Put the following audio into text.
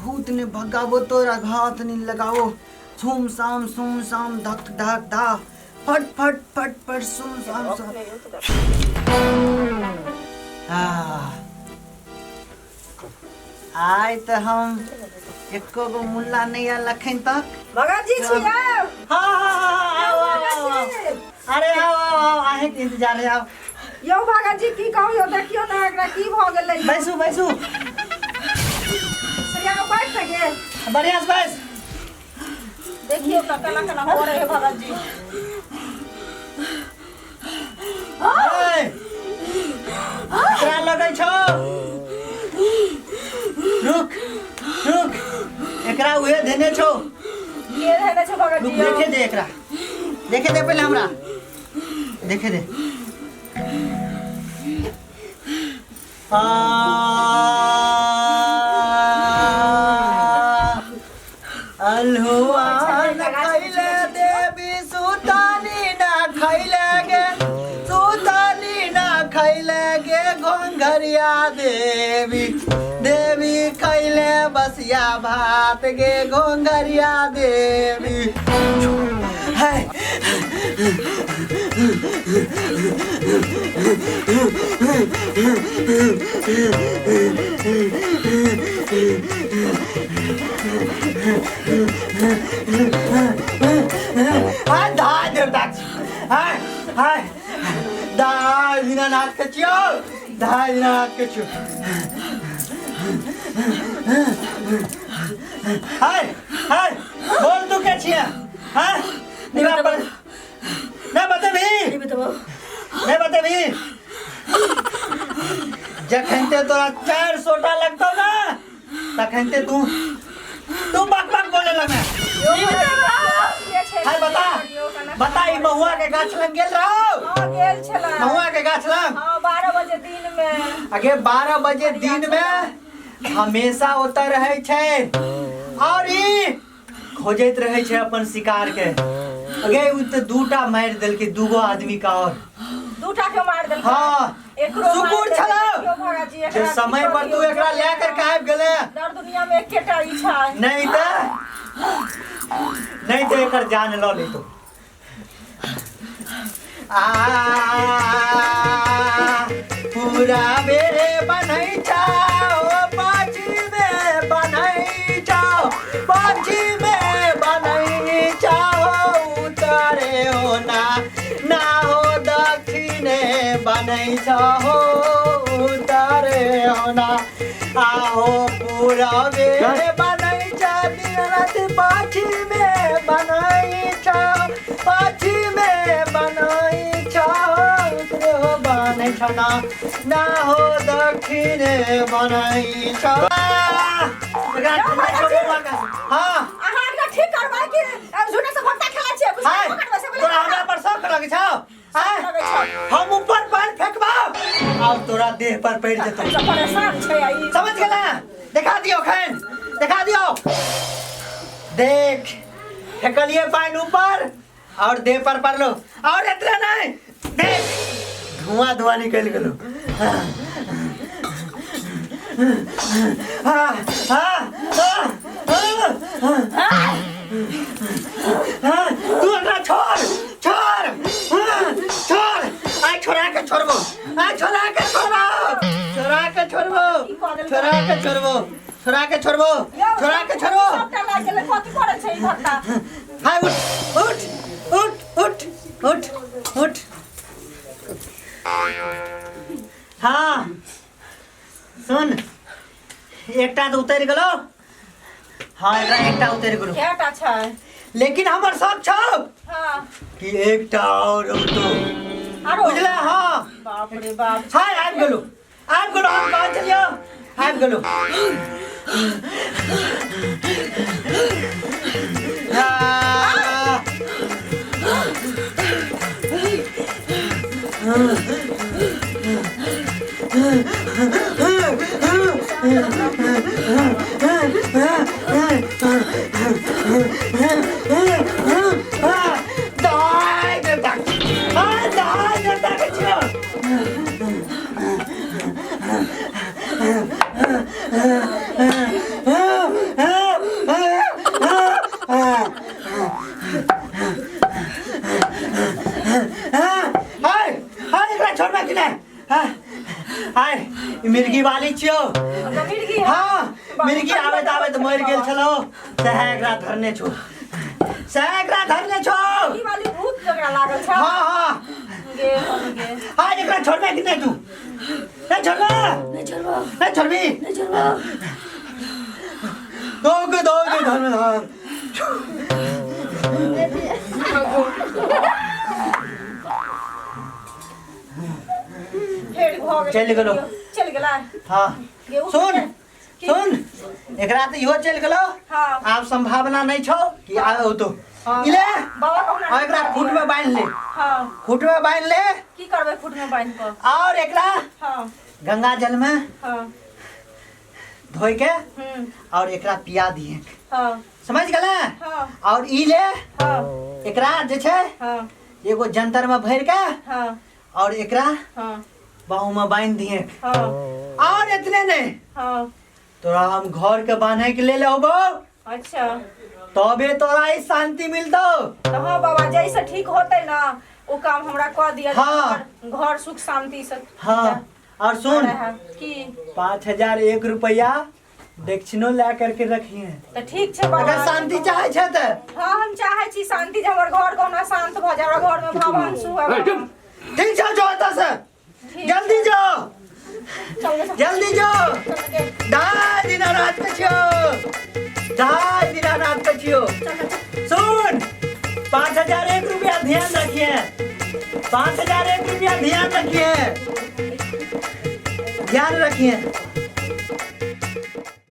भूत ने भगाबो तोरा घात ने लगाओ सुम साम सुम साम धक धक धा फट फट फट फट सुम साम सुम आइ तऽ हम एको गो मुल्ला नहि आयल अखन तक। भगत जी छी आउ। हाँ हाँ हाँ, आओ आओ आओ आओ। अरे आओ आओ आओ, अहींके इंतजार है, आओ। यौ भगत जी, की कहू यौ, देखियौ ने एकरा की भऽ गेलै यौ। बैसू बैसू। सरिया के बैठ ने गेल। बढ़िया से बैस। देखियौ तऽ केना केना करै है भगत जी। ए, केकरा लगै छौ? रुक रुक, एकरा उहे धेने छौ। के धेने छौ भगत रुक जी यौ? देखे दे एकरा, देखे दे पहिले हमरा देखे दे। आ अल्हुआ न खैले देवी सुतानी न खैले गे, सुतानी न खैले गे घोंघरिया देवी, देवी खैले बसिया भात गे घोंघरिया देवी। है हाय दाय देवता, हाय हाय दाय दीनानाथ के छियो, दाय दीनानाथ के छियो। हाय हाय बोल तू के छिया? हाँ नहीं पर नहीं बतेबी, नहीं बतेबो। नहीं बतेबी। जखन ते तोरा चार सोटा लगतो ना तखन ते तू तू बक बक बोले लगमे। हाय बता बता, ई महुआ के गाछ लग गेल रहो? हाँ गेल छला। महुआ के गाछ लग? हाँ, 12 बजे दिन में। अगे 12 बजे दिन में हमेशा ओतऽ रहै छै और ई खोजैत रहै छै अपन शिकार के। अगे उ तऽ दूटा मारि देलकै, दूगो आदमी का। और दूटा के मार देलकै? हाँ। एकरो मारि सुकुर देलकै। छलौ। देखियौ भगत जी, जे एकरा समय की पर तू करियौ? एकरा लए करके आबि गेले। दर दुनिया में एकेटा इच्छा है। नहीं तऽ नहीं तऽ एकर जान लऽ लेतो। आ पूरा बेरे बनै छौ, पाछी में बनै छौ, पाछी में बनै छौ, उतरे हो ना ना हो दक्षिणे बनै छौ, उतरे हो ना आहो पूरा बेरे बनै छौ, दिन पाछी में बनै छौ, पाछी में बनै छौ, उतरे हो बनै छौ ना ना हो दक्षिणे बनै छौ। एकरा हाँ अहाँ एकरा ठीक करबै कि झूठे से भक्ता खेलै छियै? हाय पकड़बै से तोरा हमरा पर शक लगै छौ? आय लगै छौ। हम ऊपर पानि फेंकबौ आब तोरा देह पर पड़ि जेतौ। सब परेशान छै आ ई। समझ गेला? देखा दियो खैन, देखा दियो। देख फेंकलिए पानि ऊपर और देह पर पड़लो और इतना नहीं, देख धुआं धुआं निकल गेलो। हाँ हाँ हाँ हाँ हाँ, तू हमरा छोड़ छोड़, हाँ, छोड़। आइ छोड़ा के छोड़बो, आइ छोड़ा के छोड़बो, छोड़ा के छोड़बो, छोड़ा के छोड़बो, छोड़ा के छोड़बो, छोड़ा के छोड़बो। सबटा लागि गेलै, कथी करै छै ई भक्ता? हाय उठ उठ उठ उठ उठ उठ। हाँ सुन, एकटा तऽ उतरि गेलो। हाँ एकरा एकटा उतरि गेलो। केटा छै? लेकिन हमर सब छौ हाँ कि एकटा और औतो। आरो? बुझला? हाँ। बाप रे बाप। हाय आबि गेलो, आबि गेलो। हम कहाँ चलियो, आबि गेलो। आ, दाय देवता, आ, दाय देवता के छियो। छियौ। अच्छा, मिर्गी है। हाँ, मिर्गी आबैत आबैत मरि गेल छलौ, सएह एकरा धरने छौ, सएह एकरा धरने छौ। ई वाली भूत जकरा लागल छै। हाँ हाँ। गे हम गे। आज एकरा छोड़बे कि नहीं तू? नहीं छोड़बे? नहीं छोड़बो। नहीं छोड़बी? नहीं छोड़बो। दौड़ के दौड़ के घर में धर। फेर भऽ गेल। चलि गेलौ। चलि गेलै। हाँ। गे, उठ सुन। गे। सुन, एकरा तऽ इहो चलि गेलौ। हाँ। आब संभावना नहीं छौ कि आब औतो। हाँ। इले। बाबा कहुना। और एकरा खूट में बांधि ले। हाँ। खूट में बांधि ले। की करबै खूट में बांधि कऽ? और एकरा हाँ। गंगा जल में हाँ। धोइ के हम्म। और एकरा पिया दिए। हाँ। समझ गेलै? हाँ। और ई ले। हाँ। एकरा जे छै हाँ। एगो जंतर में भरि के हाँ। और एकरा हाँ। बाहू में बांधि दिए। हाँ। और इतने नहीं, हाँ। तोरा हम घर के बांधे के लेल अबो। अच्छा। तबे तोरा ई शांति मिलतो। तो हाँ बाबा, जैसे ठीक होते ना वो काम हमरा कह दिया। हाँ। घर सुख शांति से। हाँ, और सुन। की? 5001 रुपया दक्षिणो ला करके रखिए। तो ठीक छै बाबा। अगर शांति चाहे छै तऽ। हाँ, हम चाहे छी शांति, जे हमर घर कहुना शांत भऽ जाय, हमरा घर में भाव अंशु हुए। ठीक छै, जो एतऽ से। ठीक। जल्दी जो। चल, चल। जल्दी जो। चल गे। जय दीनानाथ के छियो, जय दीनानाथ के छियो। सुन, 5001 रुपया ध्यान रखिए, 5001 रुपया ध्यान रखिए, ध्यान रखिए।